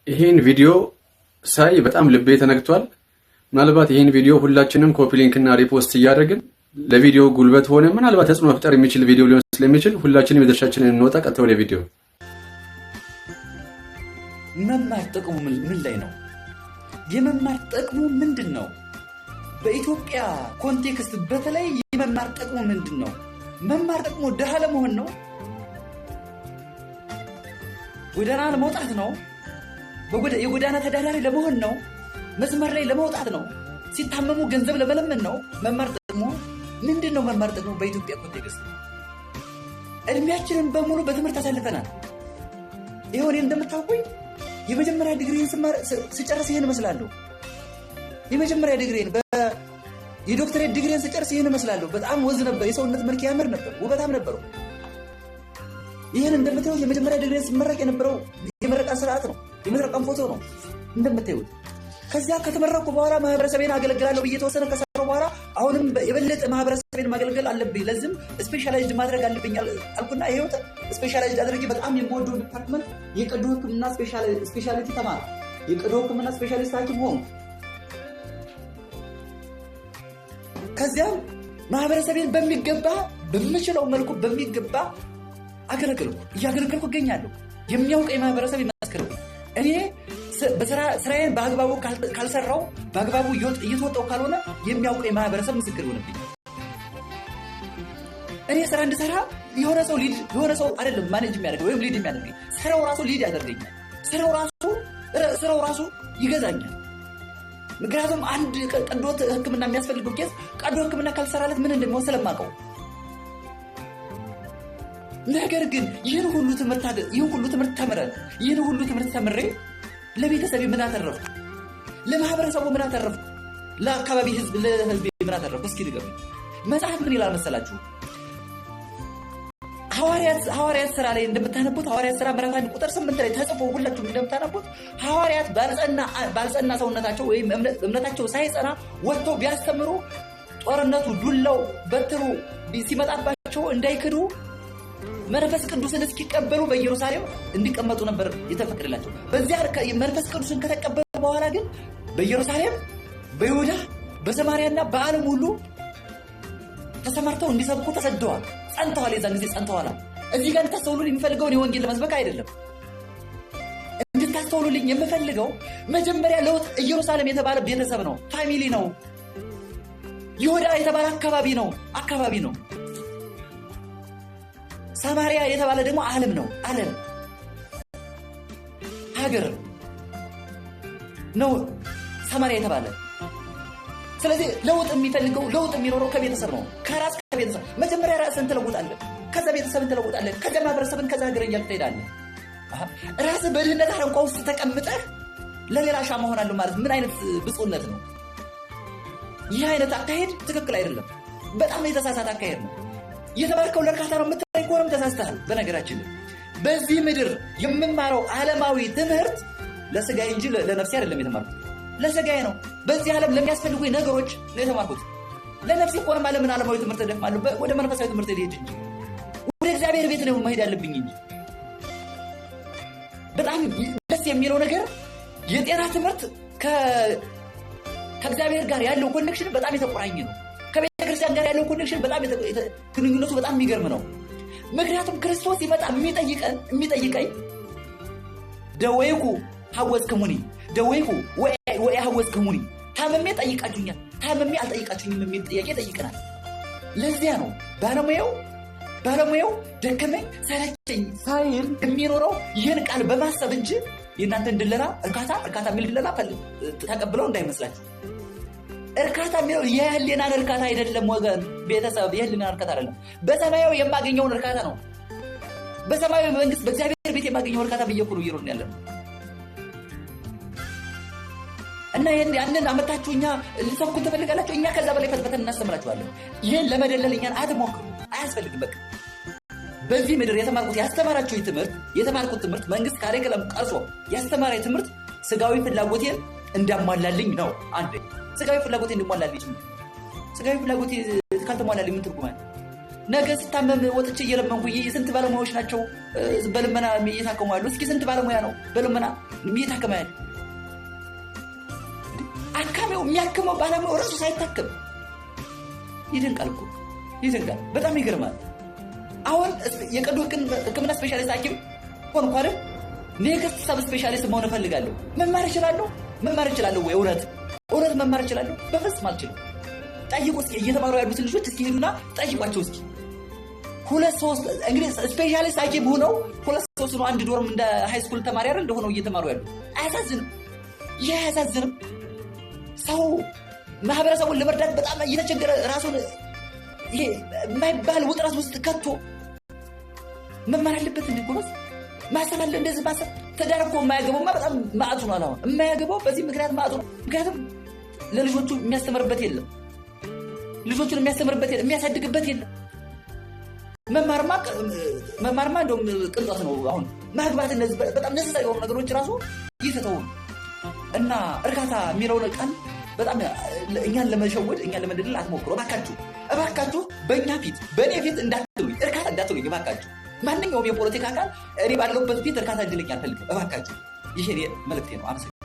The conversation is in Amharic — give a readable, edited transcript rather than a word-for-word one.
ይህን ቪዲዮ ሳይ በጣም ልቤ ተነክቷል። ምናልባት ይህን ቪዲዮ ሁላችንም copy link እና repost እያደረግን ለቪዲዮ ጉልበት ሆነ ምናልባት ተጽዕኖ መፍጠር የሚችል ቪዲዮ ሊሆን ስለሚችል ሁላችንም የድርሻችንን እንወጣ። ቀጥታ ወደ ቪዲዮ። መማር ጥቅሙ ምን ላይ ነው? የመማር ጥቅሙ ምንድን ነው? በኢትዮጵያ context በተለይ የመማር ጥቅሙ ምንድን ነው? መማር ጥቅሙ ድሃ ለመሆን ነው? ጎዳና ለመውጣት ነው? የጎዳና ተዳዳሪ ለመሆን ነው? መስመር ላይ ለመውጣት ነው? ሲታመሙ ገንዘብ ለመለመን ነው? መማር ጥቅሙ ምንድን ነው? መማር ጥቅሙ በኢትዮጵያ context እድሜያችንን በሙሉ በትምህርት አሳልፈናል። ይኸው እኔ እንደምታውቁኝ የመጀመሪያ ዲግሪን ስጨርስ ይህን እመስላለሁ። የመጀመሪያ ዲግሪን፣ የዶክተሬት ዲግሪን ስጨርስ ይህን እመስላለሁ። በጣም ወዝ ነበር። የሰውነት መልክ ያምር ነበር፣ ውበታም ነበረው። ይህን እንደምታዩት የመጀመሪያ ዲግሪን ስመረቅ የነበረው የምረቃን ስርዓት ነው፣ የምረቃን ፎቶ ነው እንደምታዩት። ከዚያ ከተመረቅኩ በኋላ ማህበረሰቤን አገለግላለሁ ብዬ የተወሰነ ከሰራሁ በኋላ አሁንም የበለጠ ማህበረሰቤን ማገልገል አለብኝ፣ ለዚህም specialized ማድረግ አለብኝ አልኩና ይኸው specialized አድርጌ በጣም የምወደው department የቀዶ ሕክምና specialty ተማርኩ። የቀዶ ሕክምና specialist ሐኪም ሆንኩ። ከዚያም ማህበረሰቤን በሚገባ በምችለው መልኩ በሚገባ አገለገልኩ፣ እያገለገልኩ እገኛለሁ። የሚያውቀኝ ማህበረሰብ ይመስክርልኝ። እኔ ስራዬን በአግባቡ ካልሰራው፣ በአግባቡ እየተወጣው ካልሆነ የሚያውቀኝ ማህበረሰብ ምስክር ይሆንብኝ። እኔ ስራ እንድሰራ የሆነ ሰው lead የሆነ ሰው አይደለም manage የሚያደርገኝ ወይም lead የሚያደርገኝ፣ ስራው ራሱ lead ያደርገኛል። ስራው ራሱ ይገዛኛል። ምክንያቱም አንድ ቀዶ ሕክምና የሚያስፈልገው case ቀዶ ሕክምና ካልሰራለት ምን እንደሚሆን ስለማውቀው። ነገር ግን ይህን ሁሉ ትምህርት ተምረን፣ ይህን ሁሉ ትምህርት ተምሬ ለቤተሰቤ ምን አተረፍኩ? ለማህበረሰቡ ምን አተረፍኩ? ለአካባቢ ህዝብ፣ ለህዝብ ምን አተረፍኩ? እስኪ ንገሩኝ። መጽሐፍ ምን ይላል መሰላችሁ? ሐዋርያት ስራ ላይ እንደምታነቡት፣ ሐዋርያት ስራ ምዕራፍ 1 ቁጥር 8 ላይ ተጽፎ ሁላችሁም እንደምታነቡት፣ ሐዋርያት ባልጸና ሰውነታቸው ወይም እምነታቸው ሳይጸና ወጥተው ቢያስተምሩ ጦርነቱ፣ ዱላው፣ በትሩ ሲመጣባቸው እንዳይክዱ መንፈስ ቅዱስን እስኪቀበሉ በኢየሩሳሌም እንዲቀመጡ ነበር የተፈቀደላቸው። በዚያ መንፈስ ቅዱስን ከተቀበሉ በኋላ ግን በኢየሩሳሌም፣ በይሁዳ፣ በሰማርያና በዓለም ሁሉ ተሰማርተው እንዲሰብኩ ተሰደዋል። ጸንተዋል። የዛን ጊዜ ጸንተዋል። እዚህ ጋር እንድታስተውሉልኝ የምፈልገውን የወንጌል ለመስበክ አይደለም። እንድታስተውሉልኝ የምፈልገው መጀመሪያ ለውጥ ኢየሩሳሌም የተባለ ቤተሰብ ነው፣ family ነው። ይሁዳ የተባለ አካባቢ ነው። ሰማሪያ የተባለ ደግሞ ዓለም ነው። ዓለም ሀገር ነው ሰማሪያ የተባለ። ስለዚህ ለውጥ የሚፈልገው፣ ለውጥ የሚኖረው ከቤተሰብ ነው። ከራስ፣ ከቤተሰብ። መጀመሪያ ራስን ትለውጣለህ፣ ከዛ ቤተሰብን ትለውጣለህ፣ ከዛ ማህበረሰብን፣ ከዛ ሀገር እያልክ ትሄዳለህ። ራስህ በድህነት አረንቋ ውስጥ ተቀምጠህ ለሌላ ሻማ ሆናለሁ ማለት ምን አይነት ብፁዕነት ነው? ይህ አይነት አካሄድ ትክክል አይደለም። በጣም የተሳሳተ አካሄድ ነው። የተማርከው ለእርካታ ነው የምትለኝ ከሆነም ተሳስተሃል። በነገራችን በዚህ ምድር የምማረው ዓለማዊ ትምህርት ለስጋዬ እንጂ ለነፍሴ አይደለም የተማርኩት። ለስጋዬ ነው። በዚህ ዓለም ለሚያስፈልጉኝ ነገሮች ነው የተማርኩት። ለነፍሴ ከሆነማ ለምን ዓለማዊ ትምህርት እደክማለሁ? ወደ መንፈሳዊ ትምህርት ልሄድ እንጂ፣ ወደ እግዚአብሔር ቤት ነው መሄድ ያለብኝ እንጂ። በጣም ደስ የሚለው ነገር የጤና ትምህርት ከእግዚአብሔር ጋር ያለው connection በጣም የተቆራኘ ነው። ከቤተ ክርስቲያን ጋር ያለው connection በጣም ግንኙነቱ በጣም የሚገርም ነው። ምክንያቱም ክርስቶስ ሲመጣ የሚጠይቀኝ ደወይኩ ሐወጽክሙኒ፣ ደወይኩ ወኢሐወጽክሙኒ፣ ታምሜ ጠይቃችሁኛል፣ ታምሜ አልጠይቃችሁኝም የሚል ጥያቄ ጠይቀናል። ለዚያ ነው ባለሙያው ደከመኝ ሰለቸኝ ሳይል የሚኖረው ይህን ቃል በማሰብ እንጂ የእናንተን ድለላ፣ እርካታ እርካታ የሚል ድለላ ተቀብለው እንዳይመስላችሁ። እርካታ የሚለው የህሊናን እርካታ አይደለም ወገን፣ ቤተሰብ፣ የህሊናን እርካታ አይደለም። በሰማያዊ የማገኘውን እርካታ ነው። በሰማያዊ መንግስት፣ በእግዚአብሔር ቤት የማገኘው እርካታ ብዬ እኮ ነው እየኖርን ያለ ነው። እና ያንን አመታችሁ እኛ ልትሰብኩን ትፈልጋላችሁ። እኛ ከዛ በላይ ፈትፈተን እናስተምራችኋለን። ይህን ለመደለል እኛን አትሞክሩ፣ አያስፈልግም። በቃ በዚህ ምድር የተማርኩት ያስተማራችሁ ትምህርት፣ የተማርኩት ትምህርት፣ መንግስት curriculum ቀርጾ ያስተማረኝ ትምህርት ስጋዊ ፍላጎቴን እንዳሟላልኝ ነው። አንድ ስጋዊ ፍላጎቴ እንዲሟላልኝ። ስጋዊ ፍላጎቴ ካልተሟላልኝ ምን ትርጉም አለ? ነገ ስታመም ወጥቼ እየለመንኩ፣ ስንት ባለሙያዎች ናቸው በልመና እየታከሙ ያሉ? እስኪ ስንት ባለሙያ ነው በልመና እየታከመ ያለ አካሚው የሚያክመው ባለሙያው ራሱ ሳይታከም ይደንቃል እኮ ይደንቃል። በጣም ይገርማል። አሁን የቀዶ ሕክምና specialist ሐኪም ሆንኩ አይደል? Next sub specialist መሆን እፈልጋለሁ። መማር እችላለሁ? መማር እችላለሁ ወይ? እውነት እውነት መማር እችላለሁ? በፍጹም አልችልም። ጠይቁ እስኪ፣ እየተማሩ ያሉትን ልጆች እስኪ ሄዱና ጠይቋቸው እስኪ። ሁለት ሶስት እንግዲህ specialist ሐኪም ሆነው ሁለት ሶስት ነው አንድ dorm እንደ high school ተማሪ አይደል እንደሆነው እየተማሩ ያሉት። አያሳዝንም? ይህ አያሳዝንም? ሰው ማህበረሰቡን ለመርዳት በጣም እየተቸገረ ራሱን ይሄ የማይባል ውጥረት ውስጥ ከቶ መማር አለበት እንዴ ጎበዝ? ማሰብ አለ እንደዚህ ማሰብ። ትዳር እኮ የማያገባውማ በጣም ማዕቱ ነው። አሁን የማያገባው በዚህ ምክንያት ማዕቱ ነው። ምክንያቱም ለልጆቹ የሚያስተምርበት የለም፣ ልጆቹን የሚያስተምርበት የለም፣ የሚያሳድግበት የለም። መማርማ እንደውም ቅንጦት ነው። አሁን ማግባት እነዚህ በጣም necessary የሆኑ ነገሮች ራሱ እየተተው ነው። እና እርካታ የሚለውን ቃል በጣም እኛን ለመሸወድ እኛን ለመደለል አትሞክሩ። እባካችሁ እባካችሁ፣ በእኛ ፊት በእኔ ፊት እንዳትሉኝ፣ እርካታ እንዳትሉኝ እባካችሁ። ማንኛውም የፖለቲካ አካል እኔ ባለሁበት ፊት እርካታ እንዲለኝ አልፈልግም። እባካችሁ፣ ይሄ መልእክቴ ነው። አመሰግናለሁ።